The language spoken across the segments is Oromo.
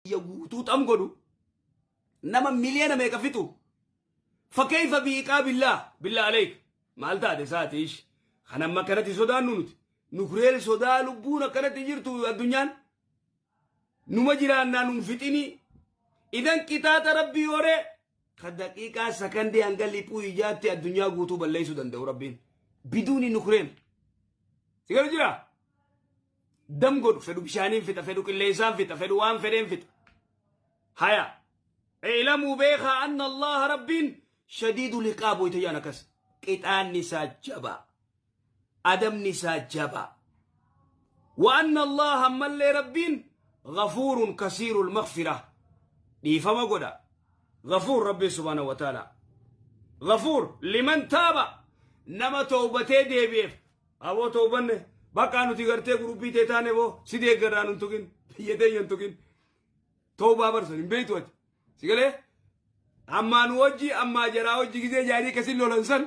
Biyya guutuu xam godhu, nama miliyoona meeqa fixu, fakkeeyfa bi'iqaa billaa billaa aleek maal taate saati ish kan amma akkanatti sodaannu? Nuti nukureel sodaa lubbuun akkanatti jirtu, addunyaan numa jiraannaa nun fixinii. Idan qixaaxa Rabbii horee ka daqiiqaa sakandii hanga liphuu ijaatti addunyaa guutuu balleessuu danda'u Rabbiin biduuni nukureel si galu jira. Dam godhu fedhu bishaaniin fixa, fedhu qilleensaan fixa, fedhu waan fedheen fixa. Haya, اعلموا beekaa أن الله Rabbiin شديد العقاب waytayyaan akkas qixaanni isaa jabaa, adabni isaa jabaa. وأن الله ammallee Rabbiin غفور كثير المغفرة dhiifama godha. غفور Rabbi سبحانه وتعالى غفور لمن تاب nama towbatee deebi'eef. Aboo, towbanne bakka nuti gartee guruppii tee taane boo si deeggarraa, nun tuqin, biyya teenya hin tuqin. Towbaa barsan hin beektu ati. Si galee? Ammaa nu wajji, ammaa jaraa wajji gizee jaarii kasin lolan san,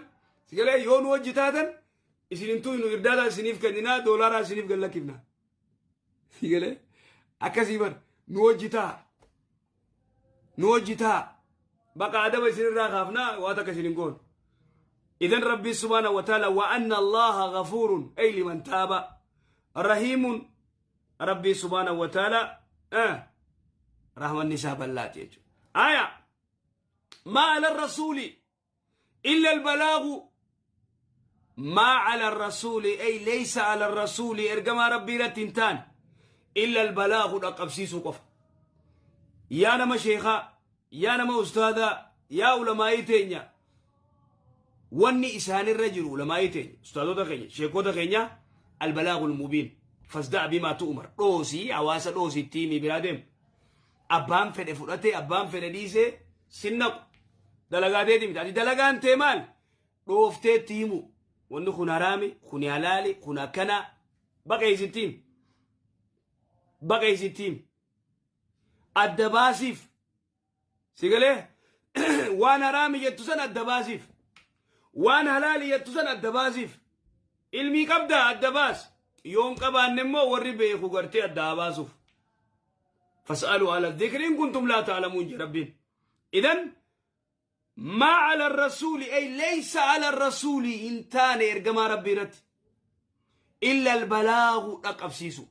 si galee, yoo nu wajji taatan isin hin tuqinu, irdaataa isiniif kenninaa, doolaaraa isiniif gallakkifna. Si galee? Akkasii bar, nu wajji taa, nu wajji taa, baqa adaba isinirraa kaafnaa, waa takka isin hin goonu. إذن ربي سبحانه وتعالى وأن الله غفور أي لمن تاب، رحيم ربي سبحانه وتعالى رحمة النساء بلات. آية ما على الرسول إلا البلاغ. ما على الرسول أي ليس على الرسول ergamaa Rabbii irratti hin taane إلا البلاغ dhaqqabsiisuu qofa. Yaa nama sheekaa, yaa nama ustaadaa, yaa ulamaa'ii teenya, wanni isaanirra jiru, ulamaa'ii teenya, ustaadota keenya, sheekota keenya, البلاغ المبين. فاصدع بما تؤمر, dhoosii hawaasa, dhoositti himi, biraa deemu. Abbaan fedhe fudhate, abbaan fedhe dhiisee sinnaqu dalagaa teeti miti. Ati dalagaan tee maal? Dhoofteetti himu, wanni kun haraami, kun halaali, kun akkana. Baqeessittiin himi, baqeessittiin himi, adda baasiif. Si galee? Waan haraami jettu san adda baasiif, waan halaali jettu san adda baasiif. Ilmii qabdaa, adda baas. Yoon qabaanne immoo warri beeku gartee adda haa baasuuf. فاسألوا أهل الذكر إن كنتم لا تعلمون je Rabbiin. إذن ما على الرسول أي ليس على الرسول hin taane ergamaa Rabbii irratti إلا البلاغ dhaqqabsiisu.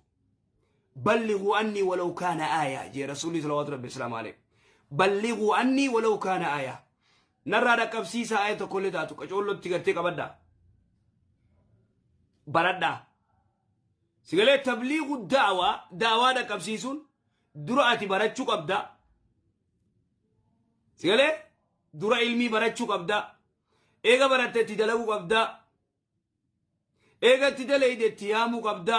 بلغوا عني ولو كان آية je Rasuulli صلوات ربي السلام عليه. بلغوا عني ولو كان آية, narraa dhaqqabsiisa aaya tokkollee taatu. Qacoollotti gartee qabadhaa, baradhaa. Sigalee? تبليغ الدعوة, daawaa dhaqqabsiisuun dura ati barachuu qabda. Sigalee? Dura ilmii barachuu qabda. Eega baratte itti dalaguu qabda. Eega itti dalayde itti yaamuu qabda.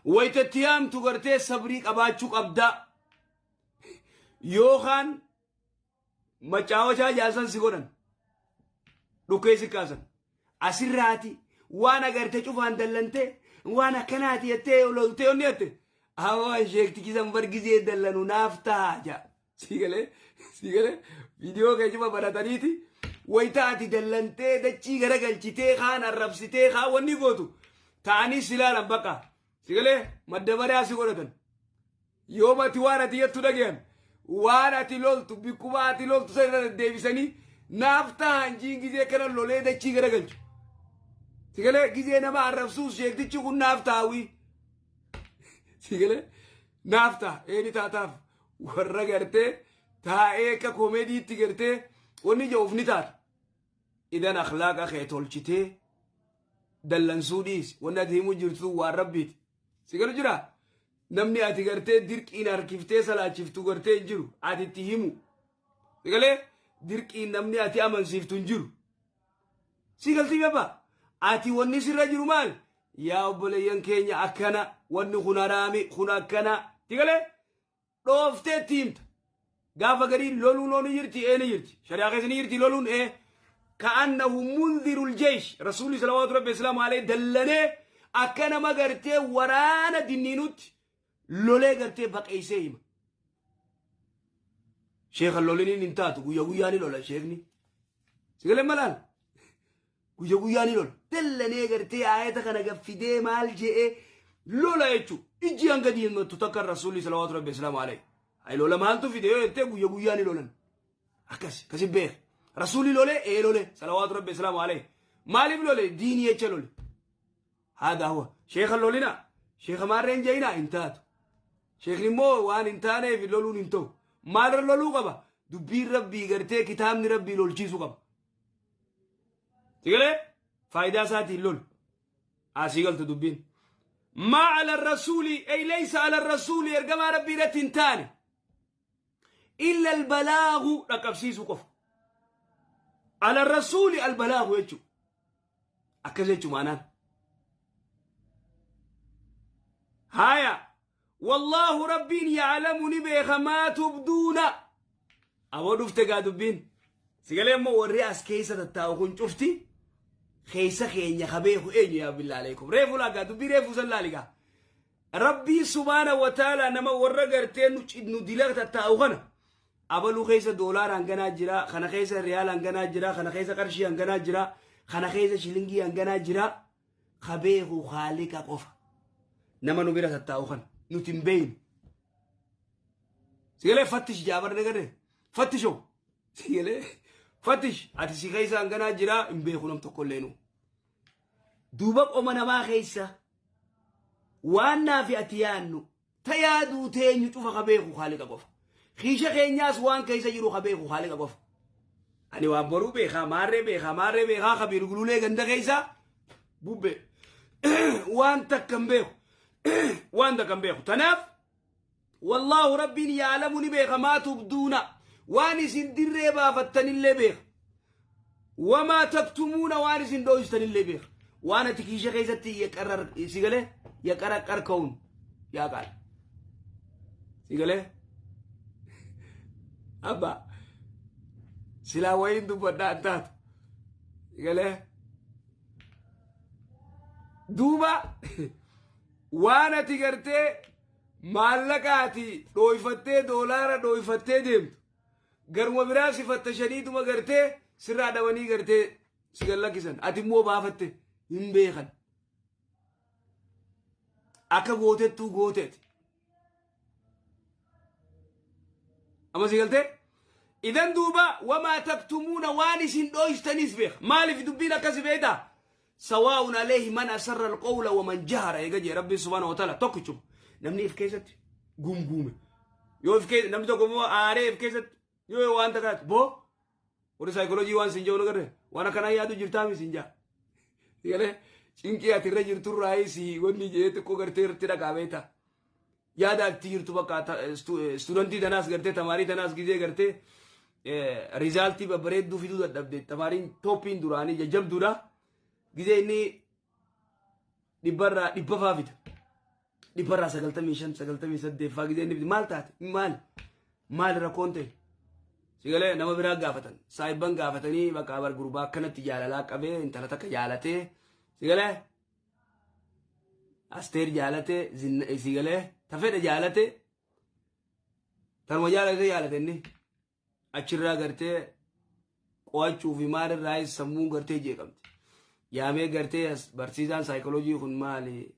Wayita itti yaamtu gartee sabrii qabaachuu qabda. Yookaan macaawachaa jaasan si godhan, dhukkee si kaasan. Asirraati waan agarte cufaan dallantee, waan akkanaati jettee loltee onni jette, hawaan sheektichi san bargizee dallanu naaf ta'a jaa. Si galee? Si galee? Viidiyoo kee cufa barataniiti wayita ati dallantee dachii garagalchitee kaan arrabsitee kaan wanni gootu ta'anii si ilaalan. Bakka, si galee, madda baraa si godhatan. Yoom ati waan ati jettu dhagayan, waan ati loltu, bikkuma ati loltu san irra deddeebisanii naaf tahan jiin gizee kana lolee dachii garagalchu. Si galee? Gizee nama arrabsuus sheektichi kun naaf taawii. Si galee? Naaf ta'a eeni taataaf warra gartee taa'ee akka koomediitti gartee wanni jedhuuf ni taata. Idan akhlaaqa kee tolchitee dallansuu dhiisi. Wanni ati himuu jirtu waan Rabbiiti. Si galu jira? Namni ati gartee dirqiin harkiftee salaachiftu gartee hin jiru. Ati itti himu. Si galee? Dirqiin namni ati amansiiftu hin jiru. Si galtii baba? Ati wanni sirra jiru maal? Yaa obboleeyyan keenya, akkana, wanni kun haraami, kun akkana. Si galee? Dhooftee itti himta. Gaafa garii loluun ni jirti, ee ni jirti. Shari'aa keessa ni jirti loluun, ee. كأنه منذر الجيش Rasuulli صلوات ربي وسلامه عليه dallanee akka nama gartee waraana dinniinutti lolee gartee baqeessee hima. Sheekhan loliniin hin taatu, guyya guyyaa ni lola sheekni. Sigalee malaal? Guyya guyyaa ni lola. Dallanee gartee aayata kana gaffidee maal je'ee. Lola jechuun ijji hanga diimattu takka Rasuulli salawaatu rabbi islaamu alayhi. Hay lola maaltu fide yoo jettee guyya guyyaan ni lolan. Akkas kasi beek. Rasuulli lolee ee lole salawaatu rabbi islaamu alayhi. Maaliif lole? Diinii jecha lole. Haadaa huwa. Sheekha lolina. Sheekha maarreen jayina hin taatu. Sheekni immoo waan hin taaneef loluun hin ta'u. Maalirra loluu qaba? Dubbiin rabbii gartee kitaabni rabbii lolchiisuu qaba. Sigalee faayidaa isaatiin lolu. Asii galtu dubbiin. Maa ala rasuuli ay laysa ala rasuuli ergamaa rabbii irratti hin taane. Illa albalaagu dhaqqabsiisuu qofa. Ala rasuuli albalaagu jechuudha. Akkas jechuun maanaan. Haaya. Wallaahu rabbiin ya'lamu ni beeka maa tubduuna. Aboo dhufte gaa dubbiin. Sigalee immoo warri as keessa tattaa'u kun cufti keessa keenya ka beeku eenyu yaa billaa aleekum. Reefu laagaa dubbii reefu san laali gaa. Rabbiin subhaana wa ta'ala nama warra gartee nu dila tattaa'u kana abaluu keessa doolaara hanganaa jira, kana keessa riyaala hanganaa jira, kana keessa qarshii hanganaa jira, kana keessa shilingii hanganaa jira. Ka beeku Khaaliqa qofa. Nama nu bira tattaa'u kana nuti hin beeynu. Sigalee fattish jaabar nagarre fattishoo sigalee fattish ati si keessa hanganaa jira hin beeku nam tokko illee nu. Duuba qoma namaa keessa waan naafi ati yaannu ta yaaduu teenyu cufa ka beeku Khaaliqa qofa. Kiisha keenyaas waan keessa jiru ka beeku Khaaliqa qofa. Ani waan boruu beekaa maarree beekaa maarree beekaa kabiir gululee ganda keessa bubbe waan takka hin beeku waan takka hin beeku. Tanaaf wallaahu rabbiin yaalamu ni beeka maa tubduuna waan isin dirree baafattanillee beeka. Wamaa taktumuuna waan isin dhooystanillee beeka. Waan ati kiisha keessatti yaqarar si galee yaqaraqqar ka'uun yaa qaal. Si galee abbaa silaa wayiin dubbadhaa hin taatu. Si galee duuba waan ati gartee maallaqa ati dhooyfattee doolaara dhooyfattee deemtu Garuma biraa si fattashaniituma gartee sirraa dhabanii gartee si gad lakkisan. Ati immoo baafatte hin beekan. Akka gootettuu gooteeti. Amma si galtee? Idan duuba wamaa taktumuuna waan isin dhooystanis beeka. Maaliif dubbiin akkasi beektaa? Sawaa'un alayhi man asarra alqawla wa man jahara eega jee Rabbiin subhaanahu wa ta'ala tokkichuma. Namni if keessatti gumguume. Yoo if keessa namni tokko immoo aaree if keessatti yoo waan takkaatti boo warri saayikooloojii waan sin jedhu agarre waan akkanaa yaadu jirtaa mi sin jaa. Galee cinqii ati irra jirturraa si wanni jee xiqqoo gartee irratti dhaqaa beektaa. Yaada ati jirtu bakka istuudantii tanaas gartee tamaarii tanaas gizee gartee rizaaltii babbareedduu fiduu dadhabde tamaariin tooppiin duraanii jajjabduudha. Gizee inni dhibbarraa dhibba faa fida. Dhibbarraa 95 98 faa gizee inni fida maal taate maal maal rakkoon ta'e. Sigalee nama biraa gaafatan saayibban gaafatanii bakka bar gurbaa akkanatti jaalalaa qabee intala takka jaalatee sigalee Asteer jaalate si galee ta fedhe jaalate tanuma jaalate jaalate inni achirraa gartee qo'achuu fi maalirraa sammuun gartee jeeqamte. Yaamee gartee barsiisaan saayikoloojii kun maali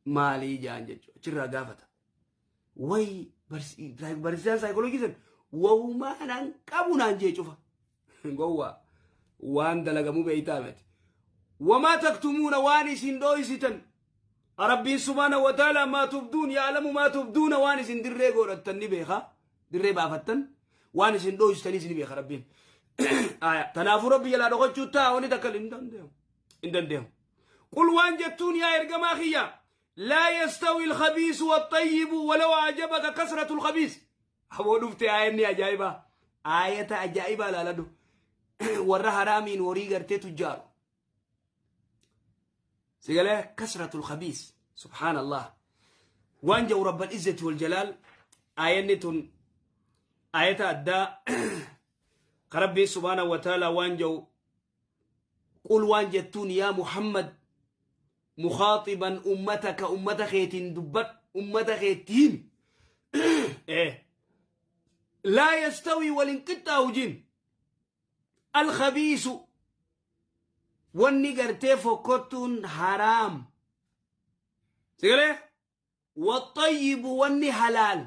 maalii jaan jechuudha achirraa gaafata. Way barsiisaan saayikoloojii san wahumaa naan qabu naan jee cufa. Gowwaa waan dalagamuu beeytaa miti. Wamaa taktumuuna waan isin dhooysitan. Rabbiin subhaana wa ta'ala maa tubduun yaalamu maa tubduuna waan isin dirree godhattan ni beeka. Dirree baafattan waan isin dhooystanis ni beeka Rabbiin. Aya tanaafuu Rabbi jalaa dhokachuu ta'a wanni takka hin danda'amu. Hin danda'amu. Qul waan jettuun yaa ergamaa kiyya laa yastawi alkhabiisu waxxayyibu walaw ajabaka kasratu alkhabiis. Aboo dhufte aayanni ajaa'ibaa. Aayata ajaa'ibaa ilaaladhu. Warra haraamiin horii gartee tujjaaru. Sigalee kasratul khabiis. Subhaanallah. Waan jedhu Rabbal Izzati wal Jalaal aayanni tun aayata addaa ka Rabbiin subhaanahu wa ta'ala waan jedhu qul waan jettuun yaa Muhammad mukaaxiban ummataka ummata keetiin dubbadhu ummata keetti himi laa yastawii walin qixxaahu jin alkhabiisu wanni gartee fokkottuun haraam. Sigalee waxxayyibu, wanni halaal,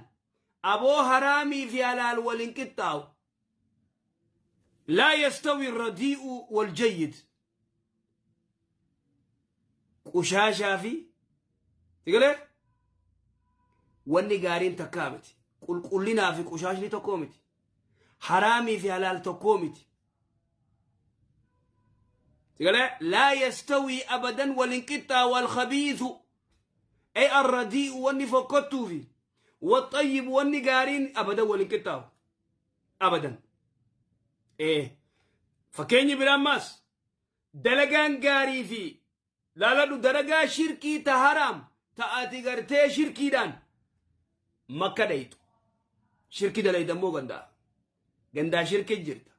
aboo haraamii fi halaal waliin qixxaawu. لا يستوي الرديء والجيد. Qushaashaa fi, sigalee, wanni gaariin takkaa miti. Qulqullinaa fi qushaashni tokkoo miti. Haraamii fi halaal tokkoo miti. Sigalee لا يستوي أبدا waliin qixxaawu الخبيث أي الرديء, wanni fokkottuu fi والطيب, wanni gaariin أبدا waliin qixxaawu أبدا. Fakkeenyi biraan maas dalagaan gaarii fi, laaladhu, dalagaa shirkii ta haraam ta ati gartee shirkiidhaan Makka dhayxu, shirki dalayda immoo gandaa gandaa shirki jirta,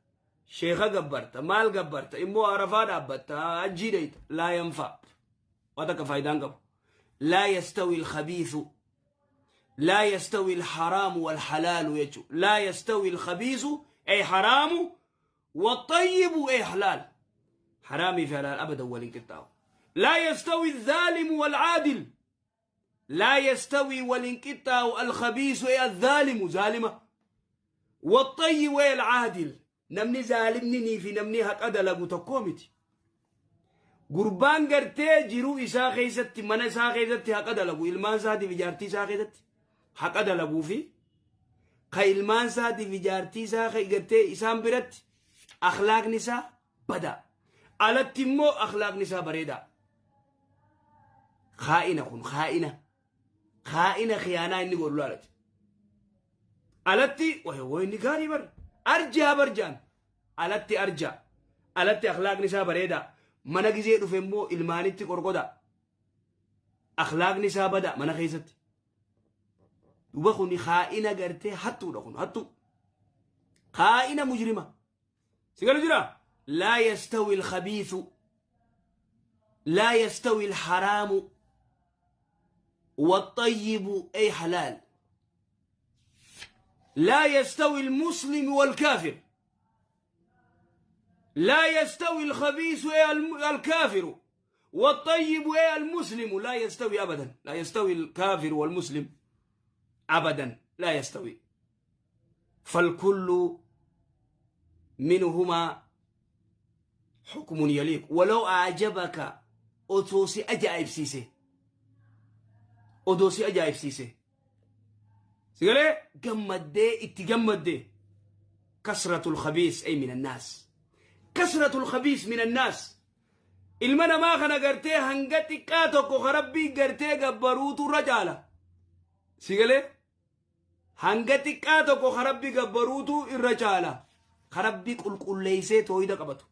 sheeka gabbarta, maal gabbarta, immoo Arafaa dhaabbatta, hajjii dhayxa, لا ينفع, waa takka faayidaan qabu. لا يستوي الخبيث، لا يستوي الحرام والحلال jechu. لا يستوي الخبيث أي حرام والطيب أي حلال. حرامي في حلال أبدا waliin qixxaawu. لا يستوي الظالم والعادل. لا يستوي waliin qixxaawu الخبيث أي الظالم, ظالمة, والطيب أي العادل. Namni zaalimni fi namni haqa dalagu tokkoo miti. Gurbaan gartee jiruu isaa keessatti, mana isaa keessatti haqa dalagu, ilmaan isaatiif ijaartii isaa keessatti haqa dalaguu fi ka ilmaan isaatiif ijaartii isaa gartee isaan biratti akhlaaqni isaa bada, alatti immoo akhlaaqni isaa bareedaa, kaa'ina kun kaa'ina kaa'ina khiyaanaa inni godhu laalati. Alatti wayi inni gaarii bar arjaa barjaan alatti arjaa, alatti akhlaaqni isaa bareedaa, mana gizee dhufe immoo ilmaanitti qorqoda, akhlaaqni isaa bada mana keessatti. Duba kun kaa'ina gartee hattuudha, kun hattuu kaa'ina mujrima. Si galu jira? لا يستوي الخبيث، لا يستوي الحرام والطيب أي حلال. لا يستوي المسلم والكافر. لا يستوي الخبيث أي الكافر والطيب أي المسلم. لا يستوي أبدا، لا يستوي الكافر والمسلم أبدا، لا يستوي. فالكل منهما حكم يليق. ولو أعجبك, odoo si ajaa'ibsiise, odoo si ajaa'ibsiise, sigalee gammaddee itti gammaddee, كثرة الخبيث أي من الناس، كثرة الخبيث من الناس, ilma namaa kana gartee hanga xiqqaa tokko ka Rabbii gartee gabbaruutu irra caala. Sigalee hanga xiqqaa tokko ka Rabbii gabbaruutu irra caala, ka Rabbii qulqulleeysee tooyida qabatu,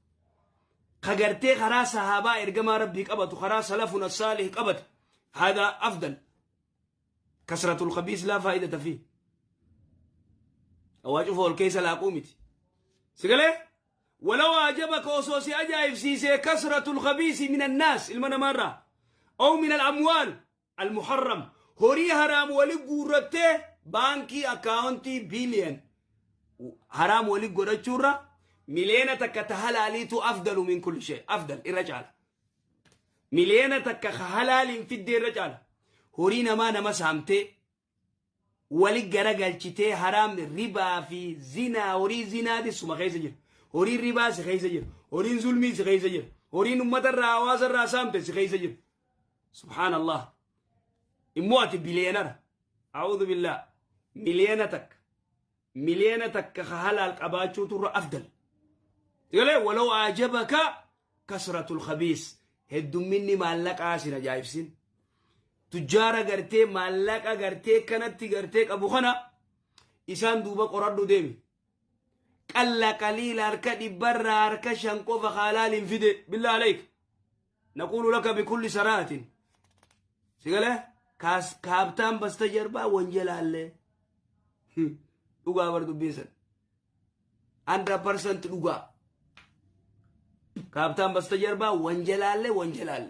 ka gartee karaa sahaabaa ergamaa Rabbii qabatu, karaa سلفنا الصالح qabatu, هذا أفضل. كثرة الخبيث لا فائدة فيه. Awaa cufa ol keessa laaquu miti. Sigalee ولو أعجبك, osoo si ajaa'ibsiisee, كثرة الخبيث من الناس, ilma namaarraa, أو من الأموال المحرم, horii haraam wali guurrattee baankii akkaawuntii biiliyan haraam wali godhachuurra 1 million ta halaaliitu أفضل من كل شيء, أفضل, irra caala. 1 million ka halaaliin fiddee irra caala. Horii namaa nama saamtee wali garagalchitee haraam, ribaa fi zinaa, horii zinaati suma keessa jira, horiin ribaa si keessa jira, horiin zulmii si keessa jira, horiin ummata irraa, hawaasa irraa saamte si keessa jira. سبحان الله, immoo ati biliyeenara, أعوذ بالله. 1 million, 1 million ka halaal qabaachuutu irra أفضل. Galee ولو أعجبك كثرة الخبيث, heddumminni maallaqaa sin ajaa'ibsin. Tujjaara gartee maallaqa gartee kanatti gartee qabu kana isaan duuba qoradhu deemi. قل قليل, harka dhibbarraa harka shan qofa halaaliin fide. بالله عليك, نقول لك بكل صراحة, sigale kaabtaan በስተጀርባ ወንጀል አለ. Dhugaa bar dubbiin san 100% dhugaa. Kaabtaan በስተጀርባ ወንጀል አለ, ወንጀል አለ.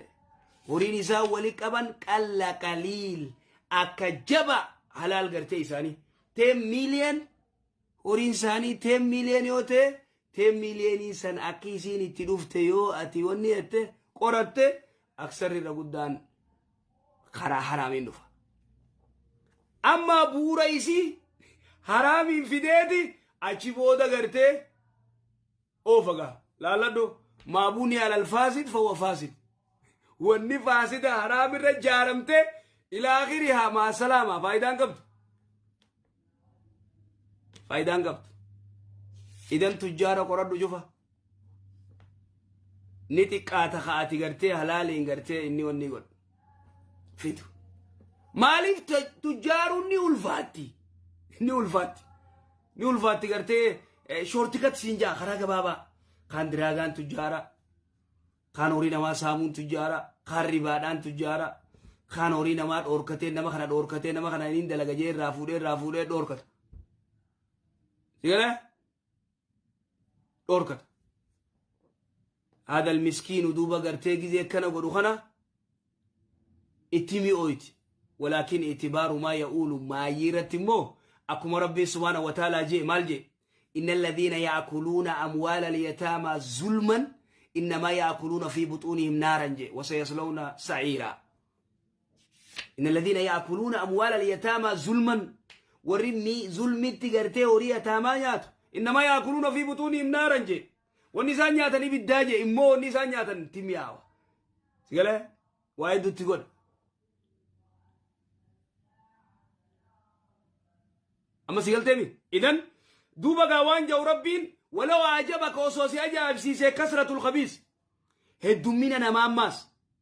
Horiin isaa wali qaban قل قليل, akka jaba halaal gartee isaanii 10 million, horiin isaanii 10 million yoo ta'e, 10 millionii san akki isiin itti dhufte yoo ati wanni jette qoratte, aksarri irra guddaan Karaa haraamiin dhufa. Amma bu'uura isii haraamiin fideeti achi booda gartee oofa gaa. Laalladhu maa buniya alal faasid fahuwa faasid. Wanni faasida haraamirra jaaramte ilaa akhirihaa maa salaama faayidaan qabdu. Faayidaan qabdu. Idan tujjaara qoradhu cufa. Ni xiqqaata ka ati gartee halaaliin gartee inni wanni godhu. Fidu. Maaliif tujjaaruun ni ulfaatti? Ni ulfaatti. Ni ulfaatti gartee shortcut siin jaa karaa gabaabaa. Kaan diraagaan tujjaara. Kaan horii namaa saamuun tujjaara. Kaan ribaadhaan tujjaara. Kaan horii namaa dhoorkatee nama kana dhoorkatee nama kana inni dalaga jee irraa fuudhee irraa fuudhee dhoorkata. Si galee? Dhoorkata. Haadha miskiinu duuba gartee gizee akkana godhu kana itti mi'ooyti. Walaakin itibaaru maa ya'uulu maayyii irratti immoo akkuma Rabbiin subhaanahu wa ta'aalaa jee maal jee? Inna alladhiina ya'kuluuna amwaala al-yataamaa zulman innamaa ya'kuluuna fi buxuunihim naaran jee wasayaslawna sa'iiraa. Inna alladhiina ya'kuluuna amwaala al-yataamaa zulman warri zulmitti gartee horii yataamaa nyaatu innamaa ya'kuluuna fi buxuunihim naaran jee. Wanni isaan nyaatan ibiddaa jee immoo wanni isaan nyaatan itti mi'aawa. Si galee? Waa hedduutti godha. Amma si galteemi? Idan duuba gaa waan ja'u Rabbiin walaw ajabaka osoo si ajaa'ibsiisee kasratul khabiis. Heddummina namaa ammaas.